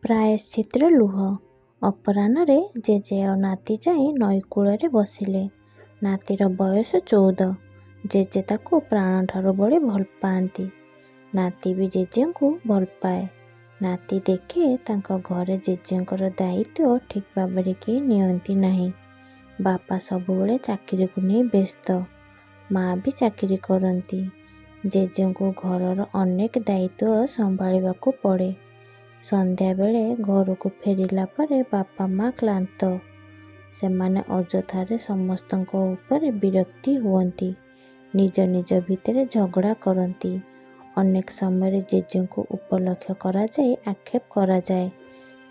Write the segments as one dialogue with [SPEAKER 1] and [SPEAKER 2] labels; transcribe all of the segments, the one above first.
[SPEAKER 1] ପ୍ରାୟଶ୍ଚିତର ଲୁହ। ଅପରାହ୍ନରେ ଜେଜେ ଆଉ ନାତି ଯାଇ ନଈକୂଳରେ ବସିଲେ। ନାତିର ବୟସ 14। ଜେଜେ ତାକୁ ପ୍ରାଣଠାରୁ ବଳି ଭଲପାଆନ୍ତି। ନାତି ବି ଜେଜେଙ୍କୁ ଭଲପାଏ। ନାତି ଦେଖେ ତାଙ୍କ ଘରେ ଜେଜେଙ୍କର ଦାୟିତ୍ୱ ଠିକ୍ ଭାବରେ କେହି ନିଅନ୍ତି ନାହିଁ। ବାପା ସବୁବେଳେ ଚାକିରିକୁ ନେଇ ବ୍ୟସ୍ତ। ମା' ବି ଚାକିରି କରନ୍ତି। ଜେଜେଙ୍କୁ ଘରର ଅନେକ ଦାୟିତ୍ୱ ସମ୍ଭାଳିବାକୁ ପଡ଼େ। ସନ୍ଧ୍ୟାବେଳେ ଘରକୁ ଫେରିଲା ପରେ ବାପା ମା' କ୍ଳାନ୍ତ। ସେମାନେ ଅଯଥାରେ ସମସ୍ତଙ୍କ ଉପରେ ବିରକ୍ତି ହୁଅନ୍ତି। ନିଜ ନିଜ ଭିତରେ ଝଗଡ଼ା କରନ୍ତି। ଅନେକ ସମୟରେ ଜେଜେଙ୍କୁ ଉପଲକ୍ଷ୍ୟ କରାଯାଇ ଆକ୍ଷେପ କରାଯାଏ।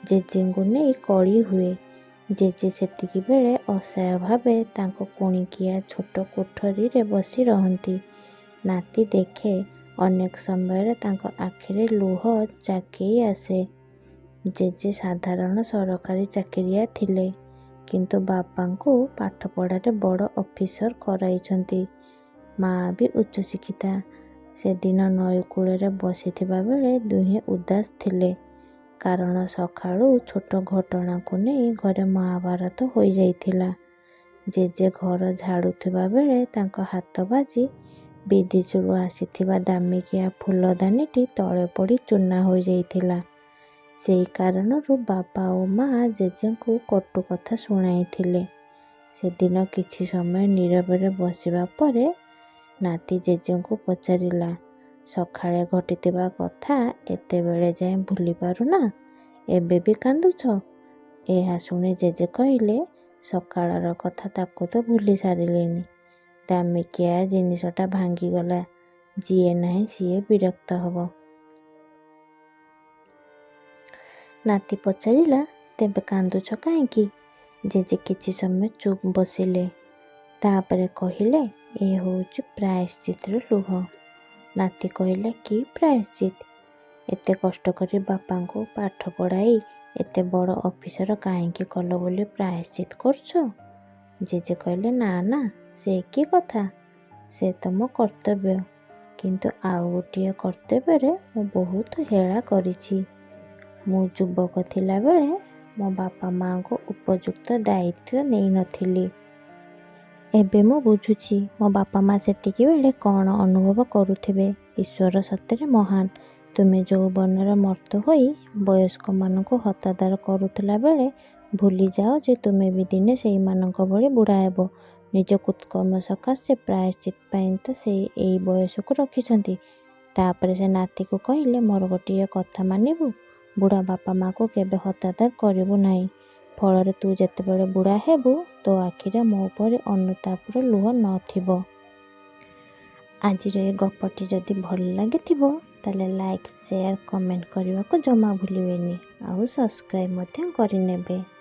[SPEAKER 1] ଜେଜେଙ୍କୁ ନେଇ କଳି ହୁଏ। ଜେଜେ ସେତିକିବେଳେ ଅସହାୟ ଭାବେ ତାଙ୍କ କୋଣିକିଆ ଛୋଟ କୋଠରିରେ ବସି ରହନ୍ତି। ନାତି ଦେଖେ, ଅନେକ ସମୟରେ ତାଙ୍କ ଆଖିରେ ଲୁହ ଜାକେଇ ଆସେ। ଜେଜେ ସାଧାରଣ ସରକାରୀ ଚାକିରିଆ ଥିଲେ। କିନ୍ତୁ ବାପାଙ୍କୁ ପାଠପଢ଼ାରେ ବଡ଼ ଅଫିସର କରାଇଛନ୍ତି। ମା' ବି ଉଚ୍ଚଶିକ୍ଷିତା। ସେଦିନ ନଈକୂଳରେ ବସିଥିବା ବେଳେ ଦୁହେଁ ଉଦାସ ଥିଲେ। କାରଣ ସକାଳୁ ଛୋଟ ଘଟଣାକୁ ନେଇ ଘରେ ମହାଭାରତ ହୋଇଯାଇଥିଲା। ଜେଜେ ଘର ଝାଡ଼ୁଥିବା ବେଳେ ତାଙ୍କ ହାତ ବାଜି ବିଦେଶରୁ ଆସିଥିବା ଦାମିକିଆ ଫୁଲଦାନୀଟି ତଳେ ପଡ଼ି ଚୂନା ହୋଇଯାଇଥିଲା। ସେଇ କାରଣରୁ ବାପା ଓ ମା' ଜେଜେଙ୍କୁ କଟୁ କଥା ଶୁଣାଇଥିଲେ। ସେଦିନ କିଛି ସମୟ ନୀରବରେ ବସିବା ପରେ ନାତି ଜେଜେଙ୍କୁ ପଚାରିଲା, ସକାଳେ ଘଟିଥିବା କଥା ଏତେବେଳେ ଯାଏଁ ଭୁଲି ପାରୁନା? ଏବେ ବି କାନ୍ଦୁଛ? ଏହା ଶୁଣି ଜେଜେ କହିଲେ, ସକାଳର କଥା ତାକୁ ତ ଭୁଲି ସାରିଲିଣି। ଦାମିକିଆ ଜିନିଷଟା ଭାଙ୍ଗିଗଲା, ଯିଏ ନାହିଁ ସିଏ ବିରକ୍ତ ହେବ। ନାତି ପଚାରିଲା, ତେବେ କାନ୍ଦୁଛ କାହିଁକି? ଜେଜେ କିଛି ସମୟ ଚୁପ୍ ବସିଲେ। ତା'ପରେ କହିଲେ, ଏ ହେଉଛି ପ୍ରାୟଶ୍ଚିତର ଲୁହ। ନାତି କହିଲା, କି ପ୍ରାୟଶ୍ଚିତ? ଏତେ କଷ୍ଟ କରି ବାପାଙ୍କୁ ପାଠ ପଢ଼ାଇ ଏତେ ବଡ଼ ଅଫିସର କାହିଁକି କଲ ବୋଲି ପ୍ରାୟଶ୍ଚିତ କରୁଛ? ଜେଜେ କହିଲେ, ନା ନା, ସେ କି କଥା! ସେ ତ ମୋ କର୍ତ୍ତବ୍ୟ। କିନ୍ତୁ ଆଉ ଗୋଟିଏ କର୍ତ୍ତବ୍ୟରେ ମୁଁ ବହୁତ ହେଳା କରିଛି। ମୁଁ ଯୁବକ ଥିଲାବେଳେ ମୋ ବାପା ମାଆଙ୍କ ଉପଯୁକ୍ତ ଦାୟିତ୍ୱ ନେଇନଥିଲି। ଏବେ ମୁଁ ବୁଝୁଛି ମୋ ବାପା ମା' ସେତିକିବେଳେ କ'ଣ ଅନୁଭବ କରୁଥିବେ। ଈଶ୍ୱର ସତରେ ମହାନ। ତୁମେ ଯୌବନରେ ମତ୍ତ ହୋଇ ବୟସ୍କମାନଙ୍କୁ ହତାଦର କରୁଥିଲା ବେଳେ ଭୁଲିଯାଅ ଯେ ତୁମେ ବି ଦିନେ ସେଇମାନଙ୍କ ଭଳି ବୁଢ଼ା ହେବ। ନିଜ କୁତ୍କର୍ମ ସକାଶେ ପ୍ରାୟଶ୍ଚିତ ପାଇଁ ତ ସେ ଏଇ ବୟସକୁ ରଖିଛନ୍ତି। ତା'ପରେ ସେ ନାତିକୁ କହିଲେ, ମୋର ଗୋଟିଏ କଥା ମାନିବୁ? ବୁଢ଼ା ବାପା ମା'କୁ କେବେ ହତାଦର କରିବୁ ନାହିଁ। ଫଳରେ ତୁ ଯେତେବେଳେ ବୁଢ଼ା ହେବୁ, ତୋ ଆଖିରେ ମୋ ପରି ଅନୁତାପର ଲୁହ ନ ଥିବ। ଆଜିର ଏ ଗପଟି ଯଦି ଭଲ ଲାଗିଥିବ, ତାହେଲେ ଲାଇକ୍, ସେୟାର, କମେଣ୍ଟ କରିବାକୁ ଜମା ଭୁଲିବେନି ଆଉ ସବସ୍କ୍ରାଇବ୍ ମଧ୍ୟ କରିନେବେ।